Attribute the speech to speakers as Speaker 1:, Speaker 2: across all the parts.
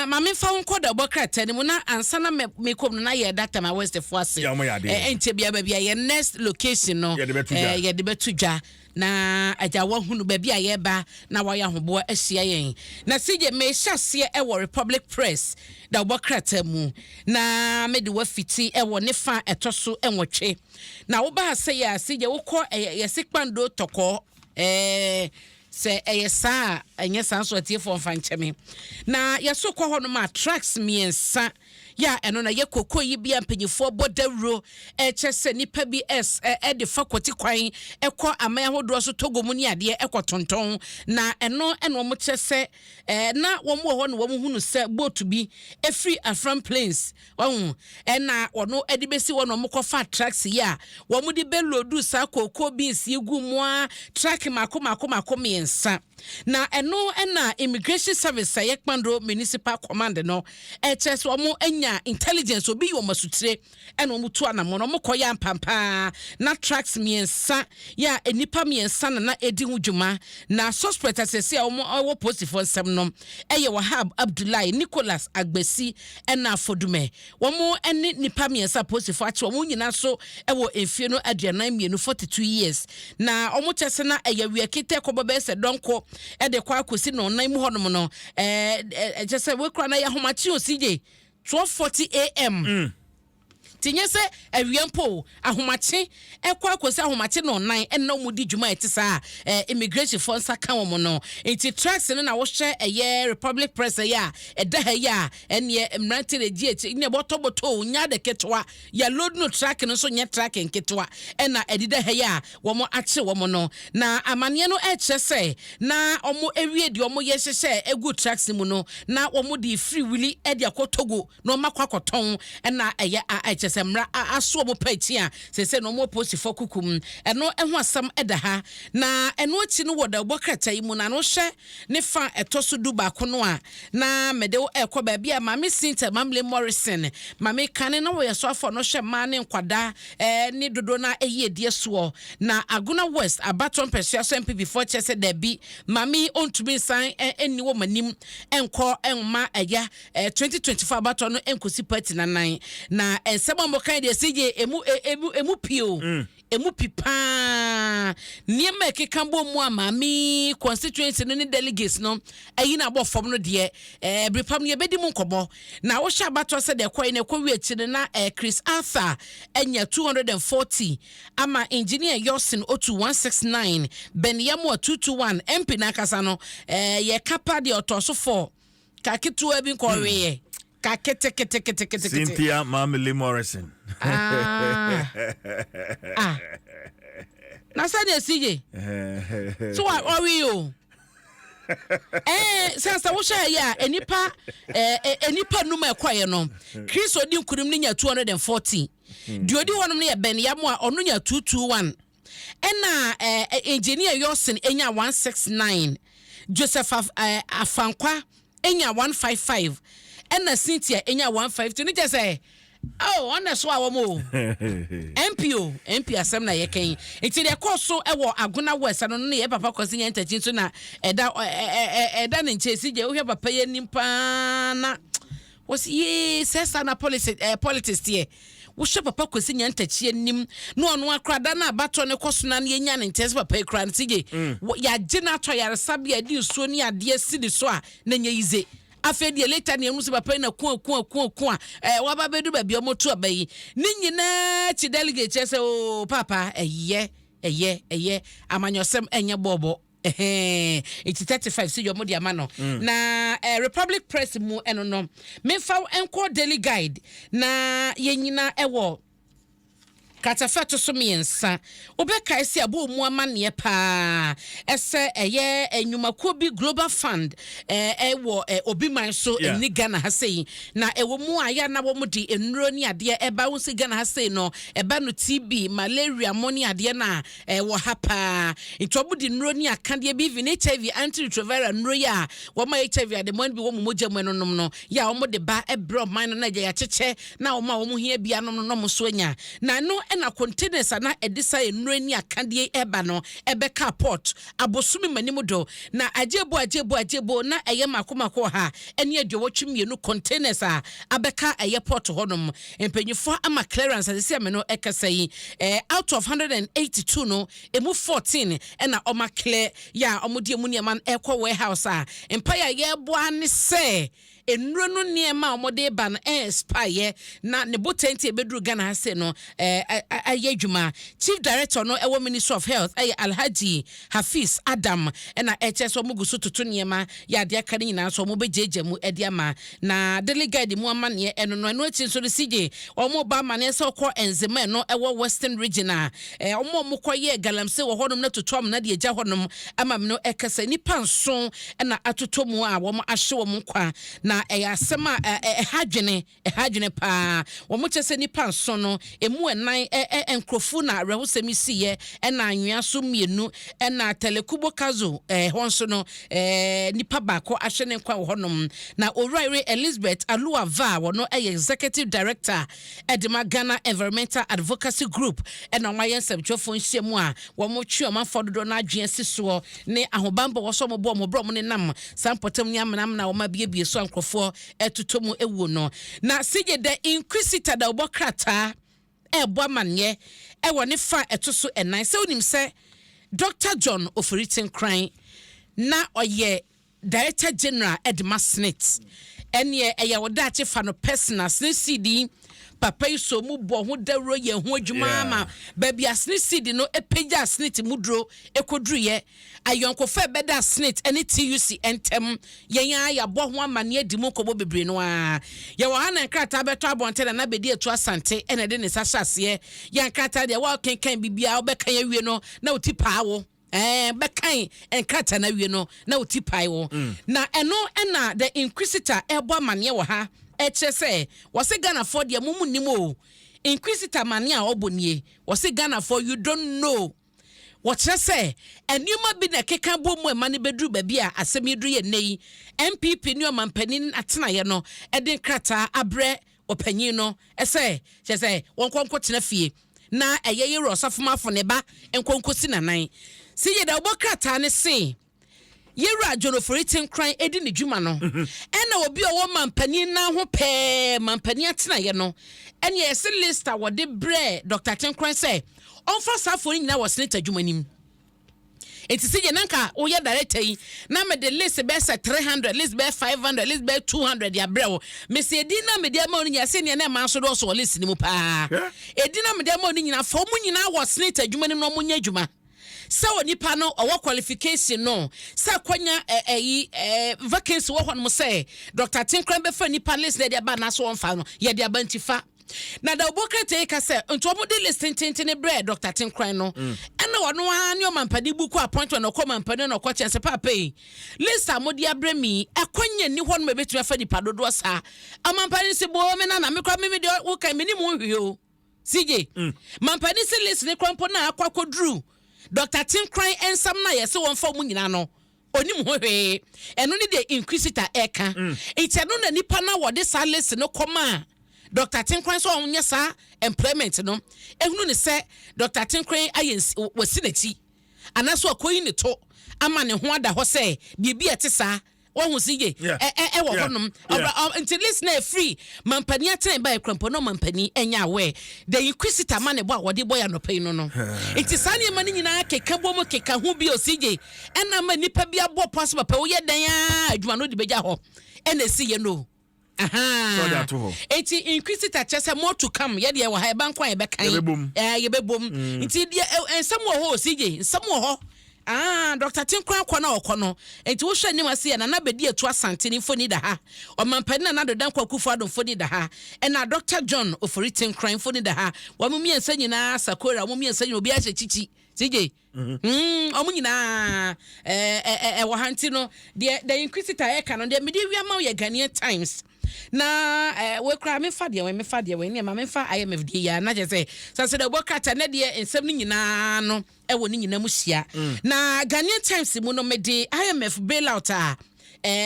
Speaker 1: Na ma memfa wo nkɔ dawubɔ krataa no mu na ansa na mekɔ mu no na yɛda Tema Westfoɔ ase.
Speaker 2: Yeah, wɔn yɛ adeɛ.
Speaker 1: Ɛnkyɛ biara baabi a yɛn next location no
Speaker 2: Yɛde bɛto dwa.
Speaker 1: yɛde bɛto dwa na agya wahunu baabi a yɛreba na wayɛ ahoboa ahyia yɛn. Na CJ, mehyɛ aseɛ wɔ Republic Press dawubɔ krataa mu na mede wafiti wɔ ne fa a ɛtɔ so 8. Na woba ha sɛ yɛ a CJ wokɔ yɛse Kpando Tɔkɔɔ. Sɛ ɛyɛ saa a, ɛnyɛ saa nso atiefoɔ mfa nkyɛ me. Na yɛso kɔ hɔnom a trucks 3 yɛ a ɛno na yɛ koko yi bi a mpanyinfoɔ bɔ dawuro ɛkyɛ sɛ nipa bi ɛde fa kwati kwan ɛkɔ aman ahodoɔ so Togo mu ne adeɛ ɛkɔ tontɔn. Na ɛno ɛna wɔn kyerɛ sɛ na wɔn wɔ hɔ na wɔn hunu sɛ boat bi efiri Afram Plains wɔn ɛna wɔn ɛde besi hɔ na wɔn kɔfa trucks yi a wɔn de bɛ load saa cocoa beans yi gu mu a truck mako mako mako 3. Na ɛno ɛna Immigration Service a yɛ Kpando Municipal Command no ɛkyerɛ sɛ wɔn anya intelligence obi yi wɔn asutire ɛna wɔn tu anamɔ na wɔn kɔ yɛ ampampaa na trucks 3 yɛ a nnipa 3 na edi ho dwuma. Na suspect asɛsɛ a wɔn ɛwɔ polisifoɔ nsɛm no ɛyɛ Wahab Abdullahi, Nicholas Agbesi ɛna Afodume. Wɔn ɛne nnipa 3 polisifoɔ akyi wɔn nyinaa nso ɛwɔ mfie no 42, 42 years. Na wɔn kyɛ sɛ na ɛyɛ wia kete kɔbɔ bɛyɛ sɛ dɔnko ɛde kɔ akɔsi na ɔnan mu hɔnom no ɛɛ ɛkyɛ sɛ wekura na yɛ ahomakye osi gye 12:40 a.m. Nti nyɛ sɛ awia mpo, ahomakye ɛkɔ akɔsi ahomakye na ɔnan ɛna wɔn di dwuma a ɛte saa immigration foɔ nsa ka wɔn no. Nti trucks no na wɔhyɛ ɛyɛ Republic Press ɛyɛ a ɛda ha yi a ɛneɛ mmerante na egyi akyi ne bɔtɔbɔtɔ nya de ketewa yɛ load no. Truck no nso nyɛ truck nketewa ɛna ɛdeda ha yi a wɔn akye wɔn no. Na amaneɛ no ɛkyerɛ sɛ na wɔn awie deɛ wɔn yɛ hyehyɛ egu trucks mu no na wɔn de firi wili ɛde akɔ Togo na wɔn akɔ akɔtɔn. Ɛna ɛyɛ a ɛkyɛ sɛ mmara aso wɔn pɛ akyi a sɛsɛ na wɔn apolisifoɔ kuku mu. Ɛno ɛho asɛm ɛda ha. Na ɛno akyi no wɔ dawubɔ krataa yi mu na ano hyɛ ne fa ɛtɔ so 11 no a na mɛde ɛkɔ baabi a Maame Cynthia Mamle Morrison, maame kane na wɔyɛ so afɔ no hyɛ mmaa ne nkwadaa ne dodoɔ na ɛyi edie soɔ na Agona West abatɔ mpɛsua so NPP foɔ kyerɛ sɛ daabi, maame ɔntumi nsan ɛnni wɔn anim ɛnkɔ ɛnma ɛya 2024 abatɔ no ɛnkosi party nanan. Na nsɛm a wɔka deɛ sɛ gye emu pii o, emu pi paa. Nneɛma a ɛkeka bɔ mu a maame constituency no ne delegates no ɛyi na abɔ fam no deɛ, ebere pam no yɛbɛdi mu nkɔmɔ. Na wohyɛ abatɔ sɛ deɛ ɛkɔ yi na ɛkɔ wie akyi no na Chris Arthur ɛnya 240 ama Engineer Yosin Otu 169, Ben Yamoa 221. MP n'ankasa no yɛka pa deɛ ɔtɔ so 4 ka ketewa bi nkɔweeɛ ka keteketeketekete.
Speaker 2: Cynthia Mamile Morrison.
Speaker 1: Ah. Ah. Na sɛdeɛ si ye so wa ɔwe o sɛ wohyɛ yɛ a nipa 5 a ɛkɔɛ no, Chris odi nkunim no nya 240. Deɛ odi hɔnom no yɛ Ben Yamo a ɔno nya 221, ɛna Engineer Yosin enya 169, Joseph Afankwa enya 155, ɛna Cynthia enya 152. Ne kyɛ sɛ oh, ɔna so a wɔn o MP o MP asɛm na yɛkɛn. Nti deɛ ɛkɔɔ so ɛwɔ Agona West ano no yɛ papa Kwasi Nyantakyi nso na ɛda ɛ ɛ ɛda ne nkyɛn si gye. Wohwɛ papa yi anim paa na wɔsi yee sɛ saa na politics teɛ. Wohwɛ papa Kwasi Nyantakyi anim na ɔno akora na abatɔ ne kɔ so na yɛnya ne nkyɛn sɛ papa yi kora no si gye yɛagye no atɔ yaresabea de nsuo ne adeɛ si ne so a na nyɛ yize. Afei deɛ later ne ɛmu sɛ papa yi na ko ko ko ko a waba bɛdu baabi a ɔmoto aba yi ne nyinaa kyi delegate kyerɛ sɛ oo papa ɛyɛ amanyɔsɛm ɛnyɛ bɔɔbɔ ɛhɛn. Nti 35 sɛ yɛ ɔmo de ama no. Na Republic Press mu ɛno no memfa nkɔ Daily Guide na yɛn nyinaa ɛwɔ kratafa to so 3. Wobɛkae sɛ abɔ mu amanneɛ paa ɛsɛ ɛyɛ nnwumakuo bi Global Fund ɛwɔ obi man so ɛni Ghana ha sei na ɛwɔ mu a yɛ na wɔn de nnuro ne adeɛ ɛba wo sɛ Ghana ha sei no ɛba no TB, malaria mo ne adeɛ no a ɛwɔ ha paa. Nti wɔn de nnuro ne akadeɛ bi, even HIV antiretroviral nnuro yi a wɔn a HIV ademoa no bi wɔ wɔn mogya mu no nom no yɛ a wɔn de ba ɛbrɛ ɔman no na agya yɛakyekyɛ na wɔn a wɔn hia bi anom no na wɔn nso anya. Na ɛno Ɛna containers a na ɛde saa nnuro ne akadeɛ ɛba no ɛbɛka port abosome manim do na agyebo agyebo agyebo na ɛyɛ mako mako 182 containers a abɛka ɛyɛ port hɔnom. Mpanyinfoɔ ama clearance a sisi ɛmɛ no ɛkasa yi out of 182 no, emu 14 ɛna ɔma clear yɛ a ɔmo de emu nneɛma no ɛkɔ warehouse a mpaeɛ a yɛreboa ne sɛ nnuro no nneɛma a wɔde ba no ɛɛspayɛ na ne botan ti ebeduru Ghana ha se no ayɛ adwuma. Chief Director no ɛwɔ Ministry of Health ɛyɛ Alhaji Hafiz Adam, ɛna ɛkyɛ sɛ wɔn gu so toto nneɛma yɛ adeɛ aka ne nyinaa nso wɔn bɛgyegya mu ɛde ama. Na Daily Guide mu amaneɛ ɛno no. Ɛno akyi nso no, sigye wɔn ba amaneɛ sɛ ɔkɔ Nzema, ɛno ɛwɔ Western Region a wɔn a wɔn kɔ yɛ galamsey wɔ hɔnom na toto amena de agya hɔnom ama no ɛkasa nipa nson ɛna atotɔ mu a wɔn ahye wɔn nkwa, na ɛyɛ asɛm a ɛha dwene paa. Wɔn kyerɛ sɛ nipa nson no emu ɛnan ɛ ɛ nkurɔfo na awerɛhosɛm yi si yɛ, ɛna anwea so mmienu, ɛna Telekubo Kazo hɔ nso no nipa baako ahyɛ ne nkwa wɔ hɔnom. Na Owurayere Elizabeth Aluava, wɔno ɛyɛ Executive Director ɛde ma Ghana Environmental Advocacy Group, ɛna wɔn ayɛ nsɛmtwerɛfoɔ nhyia mu a wɔn twe ɔmanfoɔ dodoɔ no adwene si soɔ ne ahobanbɔ wɔ so wɔn bɔ wɔn borɔ wɔn nenam saa mpɔtam ne amenamena a wɔn abiebie so a nkurɔfoɔ ɛtotɔ mu ɛwuo no. Na sigye The Inquisitor da ɔbɔ krataa ɛɛbɔ amanneɛ ɛwɔ ne fa ɛto so ɛnan sɛ wonim sɛ Dr John Ofori Tenkoran na ɔyɛ Director General ɛde ma SSNIT. Ɛneɛ ɛyɛ wo daakye fa no personal. SSNIT CD papa yi so mu bɔ ho dawuro yɛ ho adwuma ama baabi a SSNIT CD no apagya SSNIT mu duro ɛkɔduruyɛ ayɔnkofa ɛbɛda SSNIT ne TUC ntɛm. Yɛn a yɛabɔ ho amanneɛ di mu nkɔmmɔ bebree no a yɛwɔ ha na nkrataa bɛtɔ abɔnten na nabɛdi atu Asante ɛna ɛde ne nsa hyɛ aseɛ. Yɛ nkrataa deɛ wɔkenkan biribiara wobɛkan awie no na woti paa wo bɛkan nkrataa no awie no na woti pae wo. Na ɛno ɛna The Inquisitor ɛbɔ amanneɛ wɔ ha, ɛkyerɛ sɛ wɔsɛ Ghanafoɔ deɛ mo mu nim o. Inquisitor amanneɛ a ɔbɔ nie, wɔsɛ Ghanafoɔ, you don't know. Wɔkyerɛ sɛ nneɛma bi na ɛkeka bɔ mu ɛma no bɛduru baabi a asɛm yi duru yɛ nnɛ yi. NPP ne ɔmampanin atenaeɛ no ɛde nkrataa abrɛ ɔpanyin no ɛsɛ kyerɛ sɛ wɔn nkɔ nkɔtena fie na ɛyɛ yɛwura Ɔsafomafo ne ba nkɔnkɔ si nanan si yɛ dɛ. Ɔbɔ krataa ne se yɛwura John Ofori Tenkoran edi ne dwuma no, ɛna obi a ɔwɔ mampanin nan ho pɛɛ mampanin atenaeɛ no, ɛne ɛsɛ list a wɔde brɛ Dr Tenkoran sɛ ɔmfa saa afɔ no nyinaa wɔ SSNIT adwuma nim. Nti sɛ yɛ nanka woyɛ director yi na mede list bɛyɛ sɛ 300 list, bɛyɛ 500 list, bɛyɛ 200 de abrɛ wo, mesi edi na mede ama wo no nyinaa sɛ nea na ɛma nso dɔɔso wɔ list no mu paa. Edi na mede ama wo no nyinaa fa ɔmo nyinaa wɔ SSNIT adwuma no mu na ɔmo nyɛ adwuma sɛ onipa no ɔwɔ qualification no sɛ akɔnya ɛyi vacancy wɔ hɔnom sɛ Dr Tenkoran bɛfa nipa list na yɛde aba anaasɛ wɔmfa no yɛde aba. Nti fa na da obo krataa yi ka sɛ nti wɔn de list tententen brɛ Dr Tenkoran no, ɛna ɔno ara ne ɔmampanin book appointment na ɔkɔ ɔmampanin na ɔkɔ kyɛn sɛ paapa yi, list a mode abrɛ mi, ɛkɔnya ni hɔ nom a ebɛtumi afa nipa dodoɔ saa. Ɔmampanin sɛ boo me nana, me kora me deɛ woka me ni mu nhwee o. CJ mampanin sɛ list ne kora mpo na akɔ akɔduru Dr Tenkoran nsam na yɛsɛ wɔn fa wɔn nyinaa no, onim ho hwee. Ɛno ne deɛ Inquisitor ɛka. Nti ɛno na nipa na wɔde saa list no kɔma a Dr Tenkoran sɛ ɔnyɛ saa employment no, ehunu ne sɛ Dr Tenkoran ayɛ wasi n'akyi anaasɛ ɔkɔyi ne to ama ne ho ada hɔ sɛ biribi a ɛte saa wɔn si ye ɛwɔ hɔnom. Nti list na efiri mampanin atena ba ekura mpo na mampanin ɛnya awɛ. The Inquisitor ma ne bɔ a wɔde bɔ yɛ anɔpɛ yi no. Nti saa nneɛma no nyinaa keka bɔ mu keka ho bi osi gye ɛna ama nipa bi abɔ pɔ ase papa woyɛ dan a adwuma no de bɛgya hɔ ɛna esi yɛ no.
Speaker 2: Sɛ ɔde ato hɔ.
Speaker 1: Eti Inquisitor kyerɛ sɛ more to come. Yɛdeɛ wɔ ha ɛba nko a yɛbɛkan.
Speaker 2: Yɛbɛbom.
Speaker 1: Yɛbɛbom. Nti deɛ nsɛm wɔ hɔ osi gye nsɛm wɔ hɔ. Ah, Dr Tenkoran kɔ na ɔkɔ no, nti wohwɛ anim ase yɛ Nana Bɛdi Atu Asante ne mfoni da ha, ɔmampanin Nana Addo Dankwa Akufo Addo mfoni da ha, ɛna Dr John Ofori Tenkoran mfoni da ha. Wɔn mmiɛnsa nyinaa sakora, wɔn mmiɛnsa nyinaa obi ahyɛ kyikyi CJ. Wɔn nyinaa ɛɛ ɛɛ ɛwɔ ha. Nti no deɛ The Inquisitor ɛka no deɛ mede wia ma wo yɛ Ghanaian Times na wekura mefa deɛ wɛn mefa deɛ wɛn nneɛma mefa IMF deɛ yia na kyerɛ sɛ deɛ ɔbɔ krataa ne deɛ nsɛm no nyinaa no ɛwɔ ne nyinaa mu hyia. Na Ghanaian Times mu no, mede IMF bailout a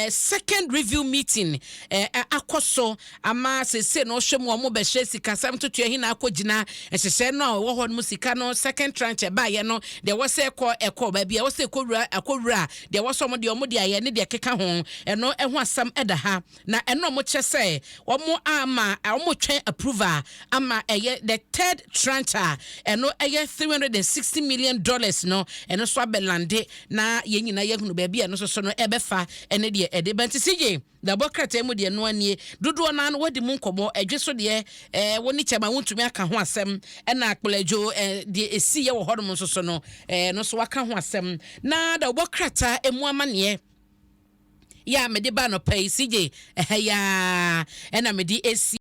Speaker 1: Second review meeting akɔ so ama sese na ɔhwɛ mu, ɔmo bɛhyɛ sikasɛm toto ɛhin na akɔ gyina nhyehyɛ no a ɛwɔ hɔ no mu. Sika no second tranche ɛbaayɛ no deɛ, ɛwɔ sɛ ɛkɔ baabi a ɛwɔ sɛ ɛkɔ wura, ɛkɔ wura deɛ, ɛwɔ sɛ ɔmo de ayɛ ne deɛ keka ho. Ɛno ɛho asɛm ɛda ha na ɛno ɔmo kyerɛ sɛ ɔmo ama ɔmo twɛn approval ama ɛyɛ the third tranche a ɛno ɛyɛ $360 million no, ɛno nso abɛlande na yɛn nyinaa yɛhunu baabi a ɛno nso so no ɛbɛfa ɛne deɛ ɛde bɛnti sigye dabɔ krataa mu deɛ no anie dodoɔ naa no wɔdi mu nkɔmɔ ɛdwe so deɛ wɔn ne kyɛm a wɔntumi aka ho asɛm. Ɛna akpɔlɛdwo deɛ esi yɛ wɔ hɔnom nso so no no nso waka ho asɛm na dabɔ krataa emu amaneɛ yɛ a mede ba nɔpɛ yi sigye ɛhɛ yaa ɛna mede esi.